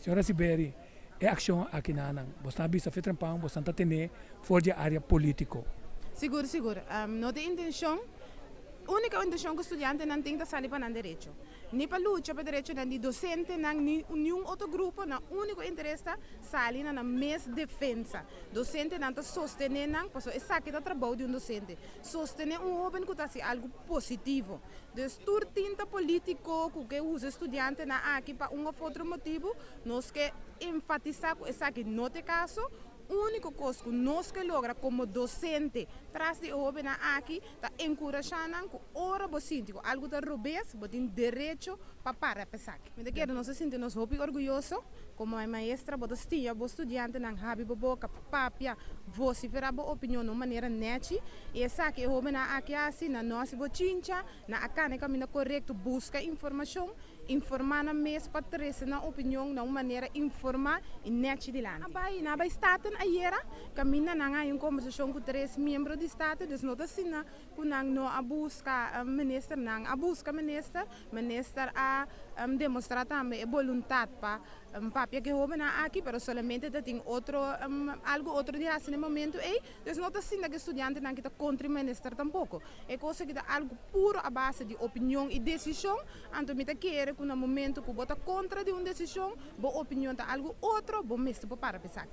Señora Siberi, e akshon aki nan, boso a bisa fe trempan, boso ta tene for di área polítiko. Sigur, sigur. No tin intenshon, úniko intenshon ku studiantenan tin ta sali pa nan derecho. Ni pa lucha pa derecho di dosentenan, ni ningun otro grupo, nan úniko interes ta sali na mes defensa. Dosentenan ta sostené nan, pasobra esaki ta trabou di un dosente. Sostené un hóben ku ta hasi algu positivo. Dus tur tinta polítiko ku ke usa studiantenan aki pa un òf otro motibu, nos ke enfatisá ku esaki no ta e kaso. Úniko kos ku nos ke logra komo dosente tras di hóbennan aki ta enkurashá nan ku ora bo sinti ku algu ta robes, bo tin derecho pa para pa esaki. Mi ta kere nos sinti nos hopi orguyoso komo maestra, bo ta siña bo studiantenan habri bo boka, papia, vosiferá bo opinion na un manera nèchi i esaki e hóbennan aki asina no hasi bochincha, nan a kana e kaminda korekto, buska informashon, informá nan mes pa trese nan opinion na un manera informá i nèchi dilanti. Bai nan bai Staten ayera, kaminda nan hay un kombersashon ku tres miembro di Staten, dus no ta asina ku nan no a buska minister, nan a buska minister, minister a demostrá tambe e boluntat pa papia ku e hóbennan aki, pero solamente ta tin otro algu otro di hasi na e momento ei, dus no ta asina ku e studiantenan ta kontra minister tampoko. E kos aki ta algu puro a base di opinion i desishon, anto mi ta kere ku na momento ku bo ta kontra di un desishon, bo opinion ta algu otro, bo mester por para pa esaki.